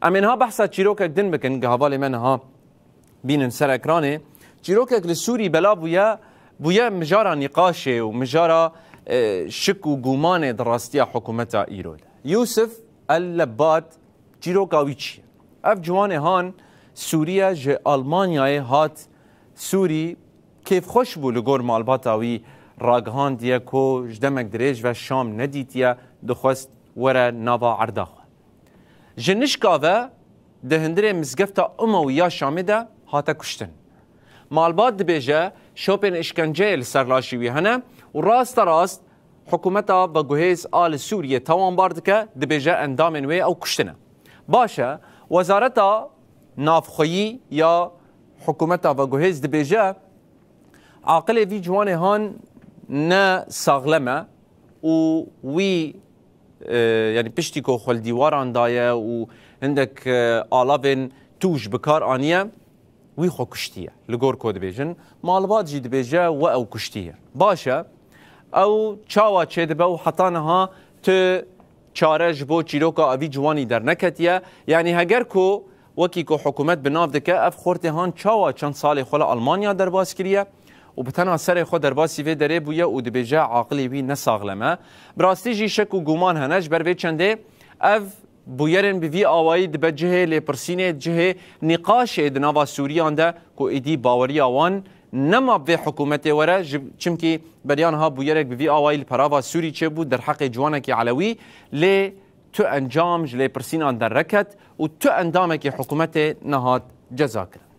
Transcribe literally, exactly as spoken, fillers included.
Em ê niha behsa çîrokek din bikin, gi hevalê me niha bînin ser ekranê. Çîrokek li Sûrî belav bûye, bûye mijara nîqaşê û mijara, e, şik û gumanê di rastiya hikûmeta îro de. Yûsif El Lebbad, çîroka wî çi ye? Ev ciwanê han Sûrî ye, ji Almanyayê hat Sûrî, kêfxweş bû li gor malbata wî ragihandiye ku ji demek dirêj ve Şam nedîtiye, dixwest were nava erda xwe. Ji nişka ve di hundirê mizgefta Umewiya Şamê de hate kuştin. Malbat dibêje şopên îşkenceyê li ser laşî wî hene û raste rast hikûmeta veguhêz a li Sûriyê tawanbar dike, dibêje endamên wê ew kuştine. Baş e, Wezareta Navxweyî ya hikûmeta veguhêz dibêje, aqilê vî ciwanê han ne saxlem e û wî, e, yanî piştî ku xwe li dîwaran daye û hindek, e, alavên tûj bi kar aniye, wî xwe kuştiye. Li gor ku dibêjin, malbat jî dibêje we ew kuştiye. Baş e, ew çawa çêdibe û heta niha tu çare ji bo çîroka evî ciwanî derneketiye? Yanî heger ku wekî ku hikûmet bi nav dike, ev xortê han çawa çend salê xwe li Almanya derbas kiriye û bi tena serê xwe derbasî vê derê bûye û dibêje aqilê wî ne saxlem e? Bi rastî jî şek û guman hene, ji ber vê çendê ev bûyerên bi vî awayî dibe cihê lêpirsînê, cihê nîqaşê di nava Sûriyan de ku êdî baweriya wan nema bi vê hikûmetê were, ji, çimkî beriya niha bûyerek bi vî awayî li perava Sûrî çêbû derheqê ciwanekî Elewî, lê tu encam ji lêpirsînan derreket û tu endamekî hikûmetê nehat cezakirin.